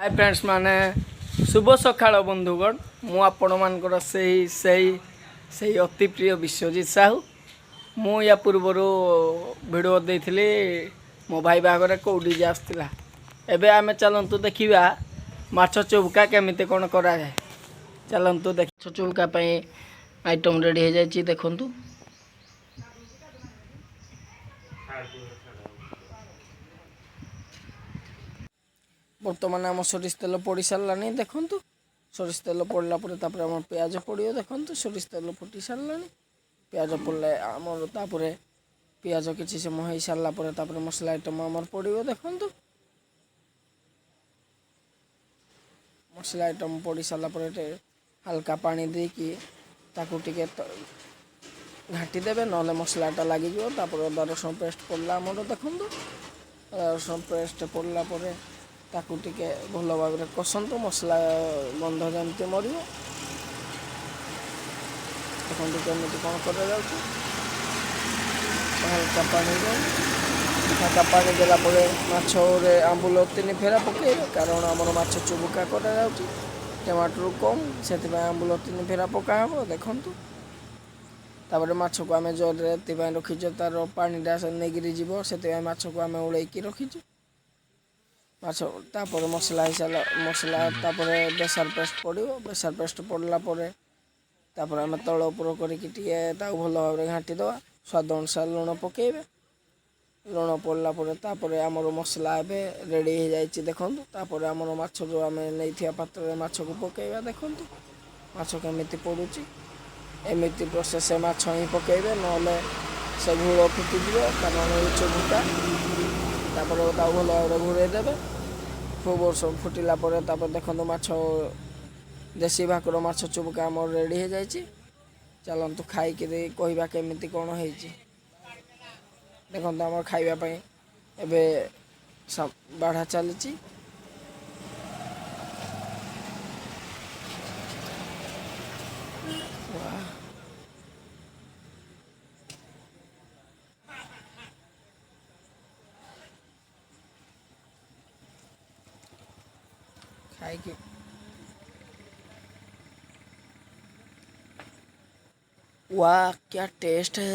High friends ମାନେ, ଶୁଭ ସକାଳ ବନ୍ଧୁଗଣ। ମୁଁ ଆପଣମାନଙ୍କର ସେଇ ସେଇ ସେଇ ଅତି ପ୍ରିୟ ବିଶ୍ୱଜିତ ସାହୁ। ମୁଁ ୟା ପୂର୍ବରୁ ଭିଡ଼ିଓ ଦେଇଥିଲି ମୋ ଭାଇ ବାହାଘରରେ କେଉଁ ଡିଜେ ଆସିଥିଲା। ଏବେ ଆମେ ଚାଲନ୍ତୁ ଦେଖିବା ମାଛ ଚୁବୁକା କେମିତି କ'ଣ କରାଯାଏ। ଚାଲନ୍ତୁ ଦେଖ। ମାଛ ଚୁବୁକା ପାଇଁ ଆଇଟମ୍ ରେଡ଼ି ହେଇଯାଇଛି, ଦେଖନ୍ତୁ। ବର୍ତ୍ତମାନ ଆମ ସୋରିଷ ତେଲ ପଡ଼ି ସାରିଲାଣି, ଦେଖନ୍ତୁ। ସୋରିଷ ତେଲ ପଡ଼ିଲା ପରେ ତାପରେ ଆମର ପିଆଜ ପଡ଼ିବ, ଦେଖନ୍ତୁ। ସୋରିଷ ତେଲ ଫୁଟି ସାରିଲାଣି, ପିଆଜ ପଡ଼ିଲେ ଆମର, ତାପରେ ପିଆଜ କିଛି ସମୟ ହେଇସାରିଲା ପରେ ତାପରେ ମସଲା ଆଇଟମ୍ ଆମର ପଡ଼ିବ, ଦେଖନ୍ତୁ। ମସଲା ଆଇଟମ୍ ପଡ଼ି ସାରିଲା ପରେ ଟିକେ ହାଲକା ପାଣି ଦେଇକି ତାକୁ ଟିକେ ଘାଣ୍ଟି ଦେବେ, ନହେଲେ ମସଲାଟା ଲାଗିଯିବ। ତାପରେ ଅଦା ରସୁଣ ପେଷ୍ଟ ପଡ଼ିଲା ଆମର, ଦେଖନ୍ତୁ। ଅଦା ରସୁଣ ପେଷ୍ଟ ପଡ଼ିଲା ପରେ ତାକୁ ଟିକେ ଭଲ ଭାବରେ କଷନ୍ତୁ, ମସଲା ଗନ୍ଧ ଯେମିତି ମରିବ। ଦେଖନ୍ତୁ କେମିତି କ'ଣ କରାଯାଉଛି। ହାଲକା ପାଣି ଦିଅନ୍ତୁ। ହାଲକା ପାଣି ଦେଲା ପରେ ମାଛରେ ଆମ୍ବୁଲ ତିନି ଫେରା ପକାଇବେ, କାରଣ ଆମର ମାଛ ଚୁବୁକା କରାଯାଉଛି, ଟମାଟୋରୁ କମ୍, ସେଥିପାଇଁ ଆମ୍ବୁଲ ତିନି ଫେରା ପକା ହେବ, ଦେଖନ୍ତୁ। ତାପରେ ମାଛକୁ ଆମେ ଜରରେ ଏଥିପାଇଁ ରଖିଛୁ, ତାର ପାଣିଟା ସେ ନେଇକିରି ଯିବ, ସେଥିପାଇଁ ମାଛକୁ ଆମେ ଓଳେଇକି ରଖିଛୁ। ମାଛ ତାପରେ ମସଲା ହେଇସାରିଲା, ମସଲା ତାପରେ ବେସର ପେଷ୍ଟ ପଡ଼ିବ। ବେସର ପେଷ୍ଟ ପଡ଼ିଲା ପରେ ତାପରେ ଆମେ ତଳ ଉପର କରିକି ଟିକେ ତାକୁ ଭଲ ଭାବରେ ଘାଣ୍ଟି ଦେବା। ସ୍ୱାଦ ଅନୁସାରେ ଲୁଣ ପକାଇବେ। ଲୁଣ ପଡ଼ିଲା ପରେ ତାପରେ ଆମର ମସଲା ଏବେ ରେଡ଼ି ହେଇଯାଇଛି, ଦେଖନ୍ତୁ। ତାପରେ ଆମର ମାଛ ଯେଉଁ ଆମେ ନେଇଥିବା ପାତ୍ରରେ ମାଛକୁ ପକାଇବା, ଦେଖନ୍ତୁ ମାଛ କେମିତି ପଡ଼ୁଛି। ଏମିତି ପ୍ରୋସେସ୍ ମାଛ ହିଁ ପକାଇବେ, ନହେଲେ ସେ ଘୋଳ ଫିଟିଯିବ, କାରଣ ଏ ଚୁବୁକା। ତାପରେ ତାକୁ ଭଲ ଭାବରେ ଘୋଡ଼େଇ ଦେବେ। ଖୁବ୍ ବର୍ଷ ଫୁଟିଲା ପରେ ତାପରେ ଦେଖନ୍ତୁ, ମାଛ ଦେଶୀ ଭାକୁର ମାଛ ଚୁବୁକା ଆମର ରେଡ଼ି ହେଇଯାଇଛି। ଚାଲନ୍ତୁ ଖାଇକିରି କହିବା କେମିତି କ'ଣ ହେଇଛି। ଦେଖନ୍ତୁ, ଆମର ଖାଇବା ପାଇଁ ଏବେ ବାଢ଼ା ଚାଲିଛି। ବାଃ! ଖାଇକି, वाह, क्या टेस्ट है!